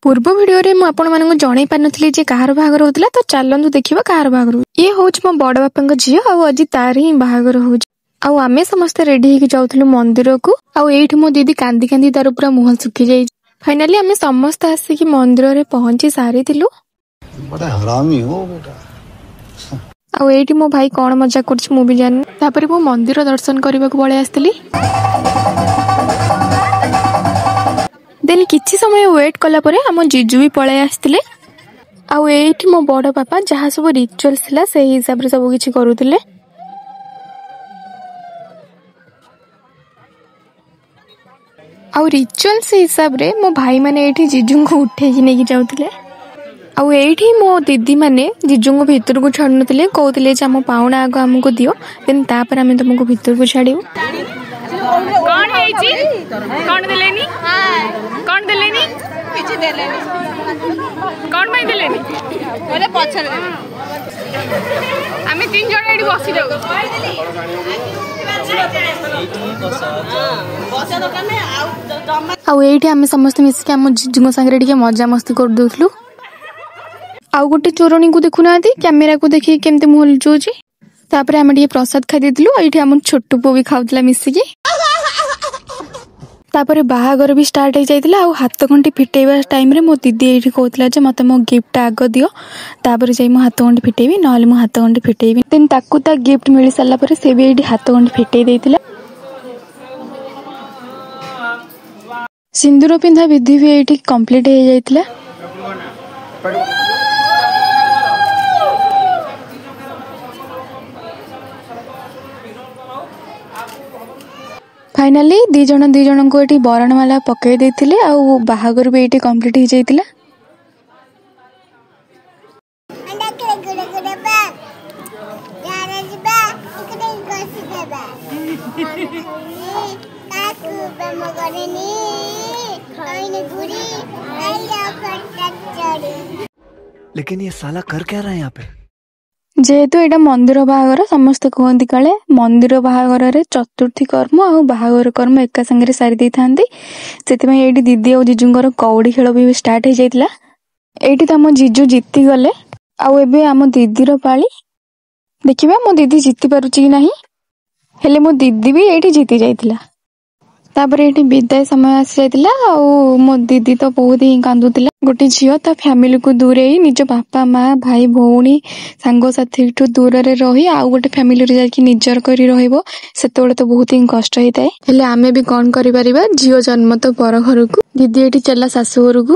ପୂର୍ବ ଭିଡ଼ିଓରେ ମୁଁ ଆପଣମାନଙ୍କୁ ଜଣେଇ ପାରିନଥିଲି ଯେ କାହାର ବାହାଘର ହଉଥିଲା, ତ ଚାଲନ୍ତୁ ଦେଖିବା କାହାର ବାହାଘର ହଉଛି। ଇଏ ହଉଛି ମୋ ବଡ ବାପାଙ୍କ ଝିଅ ଆଉ ଆଜି ତାର ହିଁ ବାହାଘର ହଉଛି। ଆଉ ଆମେ ସମସ୍ତେ ରେଡି ହେଇକି ଯାଉଥିଲୁ ମନ୍ଦିରକୁ। ଆଉ ଏଇଠି ମୋ ଦିଦି କାନ୍ଦି କାନ୍ଦି ତାର ପୁରା ମୁହଁ ଶୁଖି ଯାଇଛି। ଫାଇନାଲି ଆମେ ସମସ୍ତେ ଆସିକି ମନ୍ଦିରରେ ପହଞ୍ଚି ସାରିଥିଲୁ। बड़ा हरामी हो बेटा। ଆଉ ଏଇଠି ମୋ ଭାଇ କଣ ମଜା କରୁଛି ମୁଁ ବି ଜାଣିନି। ତାପରେ ମୁଁ ମନ୍ଦିର ଦର୍ଶନ କରିବାକୁ ପଳେଇ ଆସିଥିଲି। ଦେନ୍ କିଛି ସମୟ ୱେଟ୍ କଲା ପରେ ଆମ ଜିଜୁ ବି ପଳେଇ ଆସିଥିଲେ। ଆଉ ଏଇଠି ମୋ ବଡ ବାପା ଯାହା ସବୁ ରିଚୁଆଲ୍ସ ଥିଲା ସେଇ ହିସାବରେ ସବୁ କିଛି କରୁଥିଲେ। ଆଉ ରିଚୁଆଲ୍ସ ହିସାବରେ ମୋ ଭାଇମାନେ ଏଇଠି ଜିଜୁଙ୍କୁ ଉଠେଇକି ନେଇକି ଯାଉଥିଲେ। ଆଉ ଏଇଠି ମୋ ଦିଦିମାନେ ଜିଜୁଙ୍କୁ ଭିତରକୁ ଛାଡୁନଥିଲେ, କହୁଥିଲେ ଯେ ଆମ ପାଉଣା ଆଗ ଆମକୁ ଦିଅ, ଦେନ୍ ତାପରେ ଆମେ ତମକୁ ଭିତରକୁ ଛାଡ଼ିବୁ। କଣ ହେଇଛି? କଣ ଦେଲେନି? କଣ ଦେଲେନି? କିଛି ଦେଲେନି। କଣ ପାଇଁ ଦେଲେନି? କହିଲେ ପଛରେ ଦେବେ। ଆମେ ତିନି ଜଣ ଏଇଠି ବସି ଯାଉ। ଆଉ ଏଇଠି ଆମେ ସମସ୍ତେ ମିଶିକି ଆମ ଜିଜୁଙ୍କ ସାଙ୍ଗରେ ଟିକେ ମଜାମସ୍ତି କରିଦଉଥିଲୁ। ଆଉ ଗୋଟେ ଚୋରଣୀକୁ ଦେଖୁନାହାନ୍ତି, କ୍ୟାମେରାକୁ ଦେଖିକି କେମିତି ମୁହଁ ଲୁଚଉଛି। ତାପରେ ଆମେ ଟିକେ ପ୍ରସାଦ ଖାଇ ଦେଇଥିଲୁ। ଆଉ ଏଇଠି ଆମ ଛୋଟ ପୁଅ ବି ଖାଉଥିଲା ମିଶିକି। ତାପରେ ବାହାଘର ବି ଷ୍ଟାର୍ଟ ହେଇଯାଇଥିଲା। ଆଉ ହାତ ଗଣ୍ଠି ଫିଟେଇବା ଟାଇମ୍ରେ ମୋ ଦିଦି ଏଇଠି କହୁଥିଲା ଯେ ମୋତେ ମୋ ଗିଫ୍ଟଟା ଆଗ ଦିଅ, ତାପରେ ଯାଇ ମୁଁ ହାତ ଗଣ୍ଠି ଫିଟେଇବି, ନହେଲେ ମୁଁ ହାତ ଗଣ୍ଠି ଫିଟେଇବି। ଦେନ୍ ତାକୁ ତା ଗିଫ୍ଟ ମିଳି ସାରିଲା ପରେ ସେ ବି ଏଇଠି ହାତ ଗଣ୍ଠି ଫିଟେଇ ଦେଇଥିଲା। ସିନ୍ଦୁର ପିନ୍ଧା ବିଧି ବି ଏଇଠି କମ୍ପ୍ଲିଟ୍ ହେଇଯାଇଥିଲା। ଫାଇନାଲି ଦି ଜଣ ଦି ଜଣଙ୍କୁ ଏଠି ବରଣମାଲା ପକେଇ ଦେଇଥିଲେ। ଆଉ ବାହାଘର ବି ଏଇଠି କମ୍ପ୍ଲିଟ୍ ହେଇଯାଇଥିଲା। लेकिन ये साला कर क्या रहा है यहाँ पे? ଯେହେତୁ ଏଇଟା ମନ୍ଦିର ବାହାଘର, ସମସ୍ତେ କୁହନ୍ତି କାଳେ ମନ୍ଦିର ବାହାଘରରେ ଚତୁର୍ଥୀ କର୍ମ ଆଉ ବାହାଘର କର୍ମ ଏକା ସାଙ୍ଗରେ ସାରି ଦେଇଥାନ୍ତି। ସେଥିପାଇଁ ଏଇଠି ଦିଦି ଆଉ ଜିଜୁଙ୍କର କଉଡ଼ି ଖେଳ ବି ଷ୍ଟାର୍ଟ ହେଇଯାଇଥିଲା। ଏଇଠି ତ ଆମ ଜିଜୁ ଜିତିଗଲେ। ଆଉ ଏବେ ଆମ ଦିଦିର ପାଳି, ଦେଖିବା ମୋ ଦିଦି ଜିତି ପାରୁଛି କି ନାହିଁ। ହେଲେ ମୋ ଦିଦି ବି ଏଇଠି ଜିତି ଯାଇଥିଲା। ତାପରେ ଏଇଠି ବିଦାୟ ସମୟ ଆସିଯାଇଥିଲା। ଆଉ ମୋ ଦିଦି ତ ବହୁତ ହିଁ କାନ୍ଦୁଥିଲା। ଗୋଟେ ଝିଅ ତା ଫ୍ୟାମିଲିକୁ ଦୂରେଇ ନିଜ ବାପା ମା ଭାଇ ଭଉଣୀ ସାଙ୍ଗସାଥିଠୁ ଦୂରରେ ରହି ଆଉ ଗୋଟେ ଫ୍ୟାମିଲିରେ ଯାଇକି ନିଜର କରି ରହିବ, ସେତେବେଳେ ତ ବହୁତ ହିଁ କଷ୍ଟ ହେଇଥାଏ। ହେଲେ ଆମେ ବି କଣ କରିପାରିବା, ଝିଅ ଜନ୍ମ ତ ପର ଘରକୁ। ଦିଦି ଏଇଠି ଚାଲିଲା ଶାଶୁ ଘରକୁ।